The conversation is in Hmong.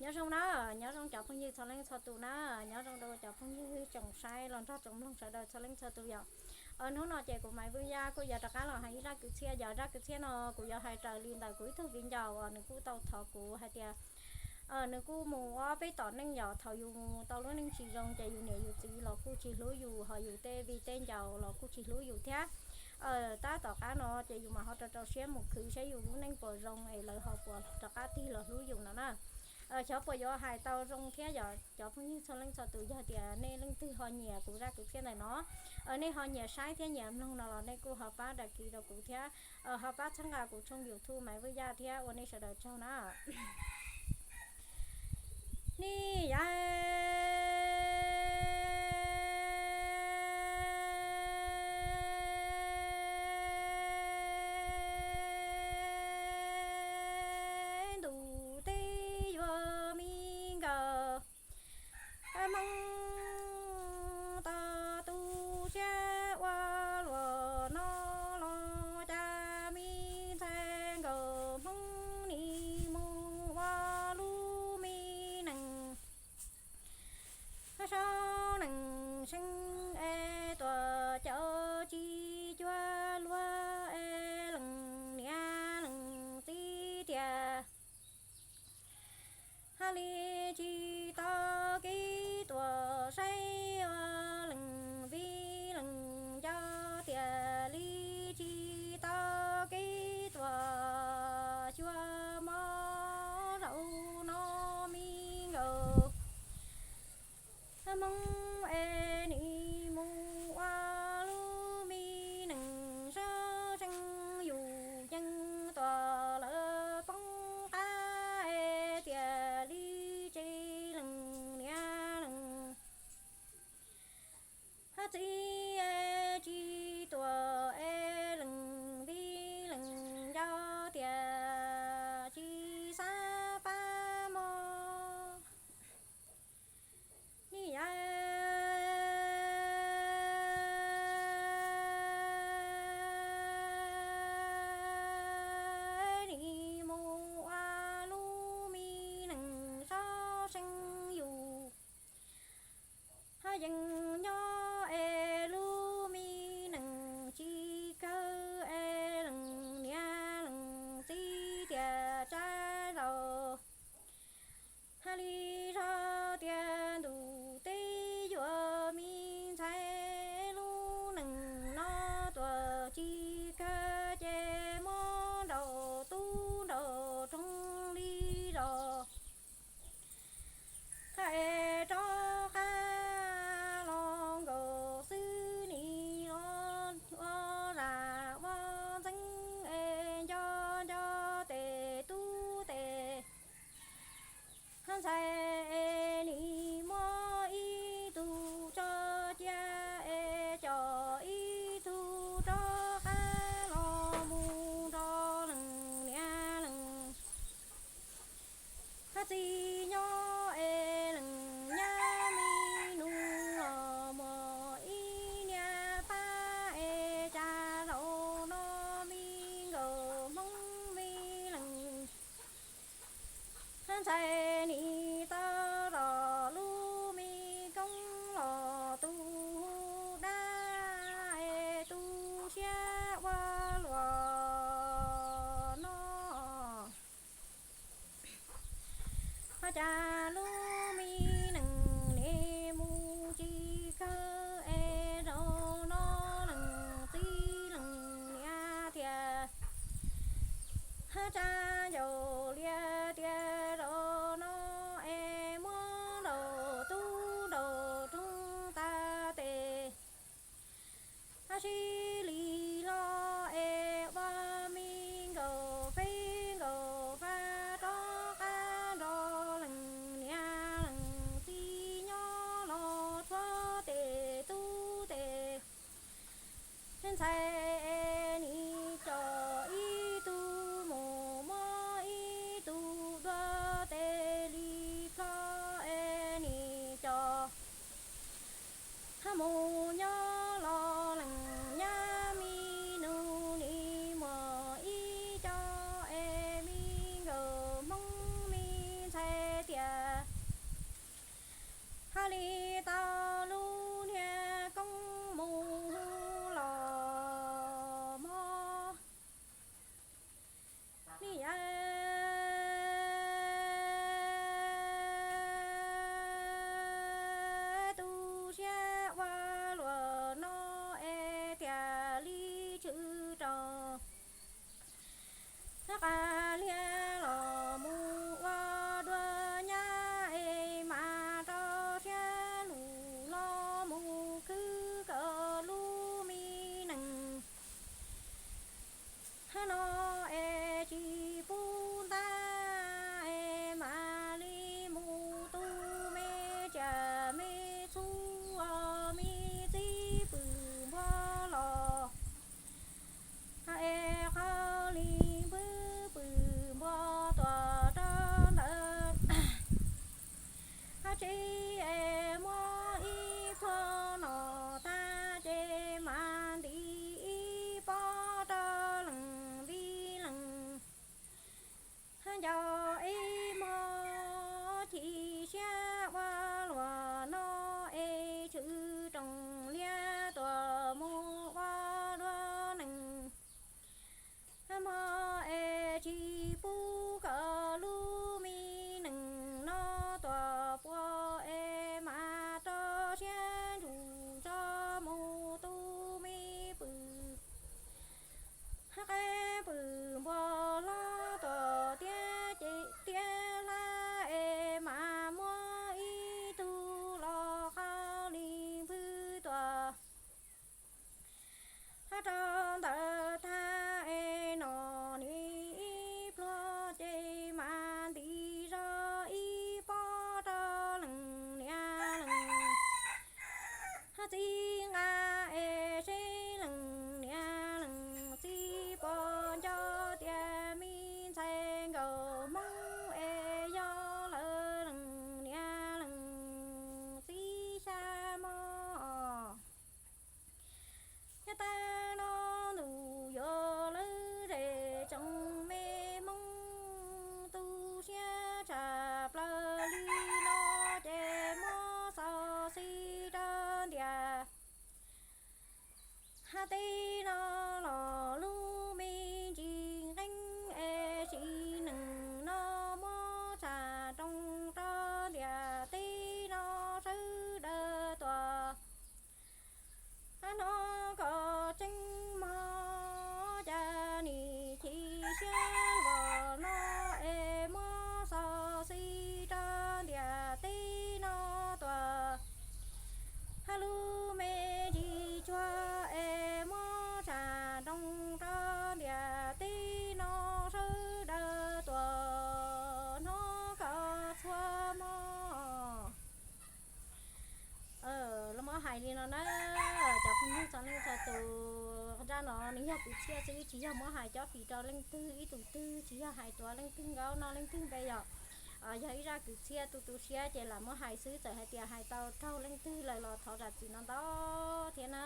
Nyob zoo na, nyob zoo cov phooj ywg txhua leej txhua tus na, nyob zoo rau cov phooj ywg tsoom saib los nrog tsoom mloog sawv daws txhua leej txhua tus yom. Hnub no ces kuv Maiv Vwj Yaj kuj yog rov qab los hais ib zaj kwv txhiaj. Yog zaj kwv txhiaj no kuv yuav hais raws li ntawm kuv ib tug viv ncaus uas nws kuj tau thov kuv hais tias nws kuj mus ob peb tom neej yom, thaum yus tau lub neej tsis zoo ces yus niam yus txiv los kuj tsis hlub yus, ho yus tej viv tej ncaus los kuj tsis hlub yus thiab. Tab tom qab no ces yus mam ho rau rau siab mus khwv saib yus lub neej puas zoo es lawv ho puas rov qab tig los hlub yus no na. Xyov puas yuav hais tau zoo thiab yom cov phooj ywg txhua leej txhua tus. Yog tias nej leej twg ho nyiam kuv zaj kwv txhiaj ntawm no, nej ho nyiam saib thiab nyiam mloog no los nej kuj ho pab đăng ký rau kuv thiab ho pab txhawb nqa kuv tshooj YouTube Maiv Vwj Yaj thiab, ua nej sawv daws tsaug na. Nij yaj ntuj teb yuav me nkawm Hmoob tau tu siab ua luaj no los cas me ntxhais nkawm Hmoob nim mus ua lub me neej saib neej seev es tuaj caum tsis cuag luag es leej niam leej txiv tiag. Hais li tsis tau kev tuaj saib ua leej viv leej ncaus tiag li, tsis tau kev tuaj xyuas mob zaum no me nkawm Hmoob es nim mus ua lub me neej saib seev yus yeej tuaj lawv poob qab es tiag li tsis leej niam leej txiv es tsis tuaj es leej viv leej ncaus tiag tsis xav pab mog. Nij yaj nim mus ua lub me neej saib seev yus ho yeej nyob es lub me neej tsis kawg es leej niam leej txiv tiag tsav zaus. Hais li zog tias ntuj teb yuav me ntxhais lub neej no tuaj tsis kawg ces muab nraum tub nraum roog li zos hais rov qab los nkaus xwb nim los ua zam ua ntxeev es nco nco tes tub tes ntxhais es nim muab ib tug tso cia es coj ib tug rov qab los mus nrog leej niam leej txiv nyob es leej nyab me nus los muaj ib niam pab es cas zaum no me nkauj Hmoob me leej ntxhais nim tau zam lub me koob los tu hu dab es tu siab ua luaj no. Ho cas lub me neej nim mus tsis kawg es zaum no leej txiv leej niam tiag ho tsa ncaus lias tias zaum no es muab nraum tub nraum roog tas tes ho sib li los es ua me nkauj feb nkauj fab rov qab nrog leej niam Nco ib hmo chim siab ua luaj no es tshwm rooj liab tuaj mus ua luag neej. Hmo es tsis pub kom lub me neej no tuaj puas es mam rau siab ntsuj tso mus tu me pwm. Qe pwm npua hlob tuaj tiab ces tiab hlab es mam muab ib tug los qau li nphwv tuaj rau ntawm tag es no nim ib pluag ces mam ntim zog ib pob rau leej niam leej txiv nqa es seb leej niam leej txiv puas nco tias me ntxhais nkauj Hmoob es yog lawv leej niam leej txiv xya mos. Yog tag no ntuj yuav lawv zej tsoom me Hmoob tu siab tshaj plaws li no ces muab xov xij rau ntiaj teb no los lub me ntsis nqeeb es sim neej no muab tshaj rau rau ntiaj teb no sawv daws tuaj hnov kom tseeb mog. Cas nim chim siab vos no es muab xov xij rau ntiaj teb no tuaj lub me ntsis tsuag es muab tshaj rau rau ntiaj teb no sawv daws tuaj hnov kom txhua mog. Los muab hais li no na, cov phooj ywg txhua leej txhua tus, zaj no nws yog kwv txhiaj xwb, tsis yog muab hais cob fim rau leej twg ib tug twg, tsis yog hais tuav leej twg nkaub no leej twg npe yom. Yog ib zaj kwv txhiaj tu tu siab ces lam muab hais xwb, txawm hais tias hais tau raug leej twg lawm los thov zam txim no ntau thiab na.